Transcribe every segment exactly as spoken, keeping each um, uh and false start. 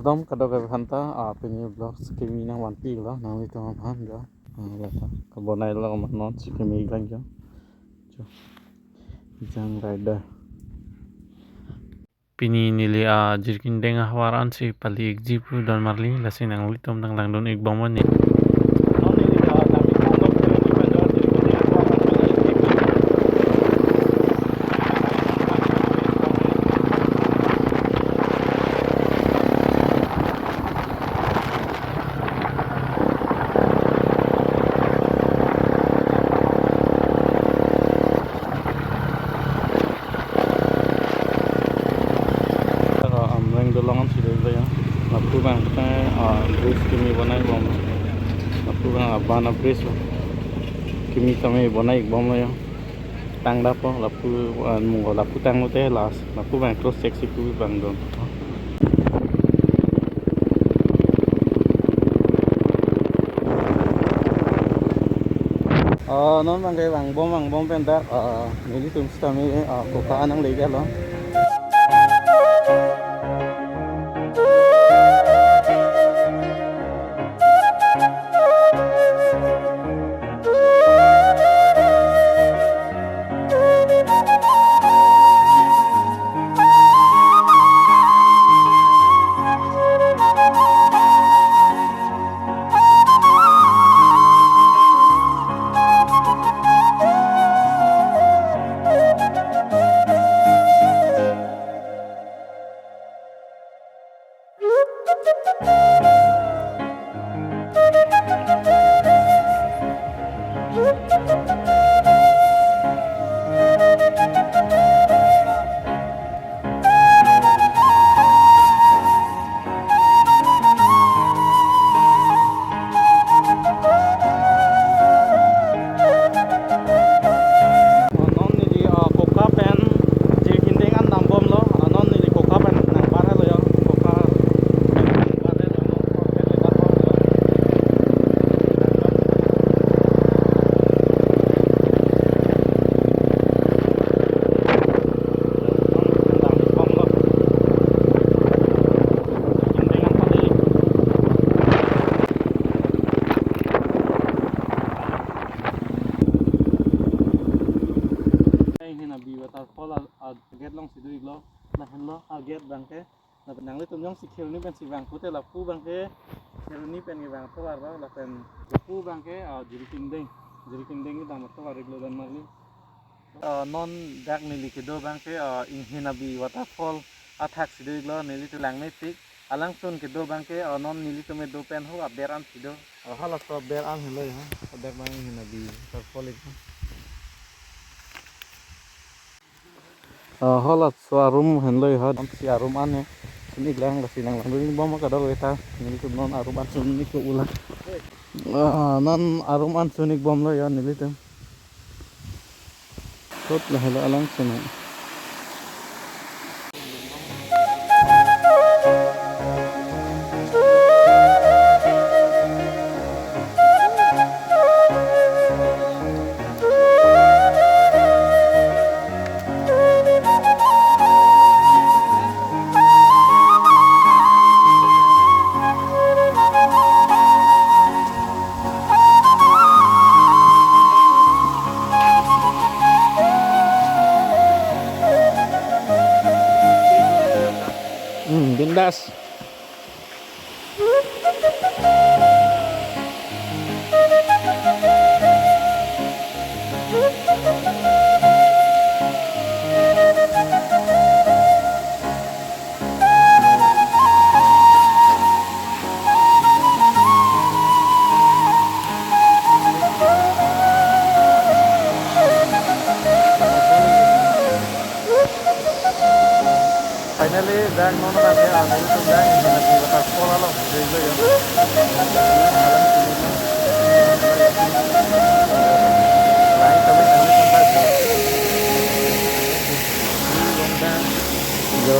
Tom kadokave aphanta, ah, pini vlogs kimi nangvanpi lo, nanglitum aphan jo. Ah, lata kabonai lo ma non si kimi lang jo. Jo. Jang rider. Pini neli, ah, Jirikindeng ahavar ansi pali-ikji pu don marli, lasi nanglitum nanglangdun-ik bom ni. Amreng dolong ansi dolo ya. Lapu abang ta, ah, bridge kimi bonai bom. Lapu abang abana bridge lo. Kimi tame bonai-ik bom lo ya. Tangdappo lapu, ah, munggo lapu tanglote last. Lapu abang cross check si pu abang don. Ah, non abangke vangbom vangbom pen dak, ah, nelitum sitame, ah, koka an nangle-iklo. Non neli, ah, koka pen Jirikindeng an dambomlo. Ah, non neli koka pen nangbar helo ya. Koka pen nangbar helo. Inghin Abi waterfall a, a gate alongsi do-iklo. Lahenlo a gate abangke. Lapen nanglitum jongsi Kheroni pensi vang pute lapu abangke Kheroni pen kevang atovar lo, lapen lapu abangke, ah, Jirikindeng, Jirikindeng kedam atovar-iklo don marli. Ah, non dak neli kedo abangke, ah, Inghin Abi waterfall athaksi do-iklo, nelitum langmepik. Alangsun kedo abangke, ah, non nelitum kedo pen ho aber ansi do. Ah, halaso aber an helo ya, aber abang Inghin Abi waterfall-iklo. Ah, halaso arum henlo ya, non si arum an he. Sun-iklang, lasi nanglangdun-ik bom kadokave ta. Nelitum non arum an sun-iklo ula. Ah, non arum an sun-ik bomlo ya nelitum. Sot lahelo alangsun he. Hmm, bindas. Finally, dak non abangke, ah, nelitum dak Inghin Abi waterfall along, jai jai ya. Lain kami, kami tempat. Yo.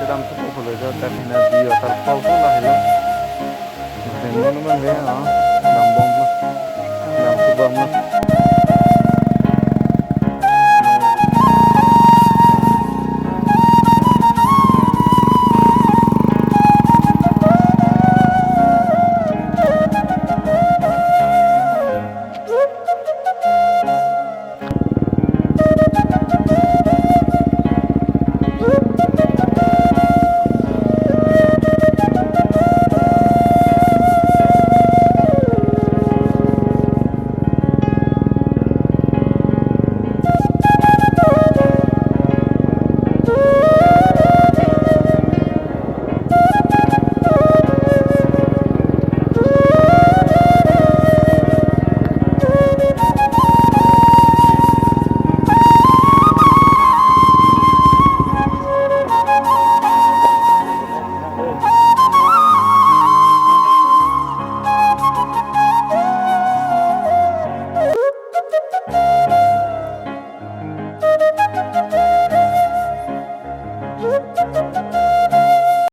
Dam thupo pulo jo, dak hina view waterfall pu lahelo. Masi non non le, ah, dambomlo. Dam thubomlo.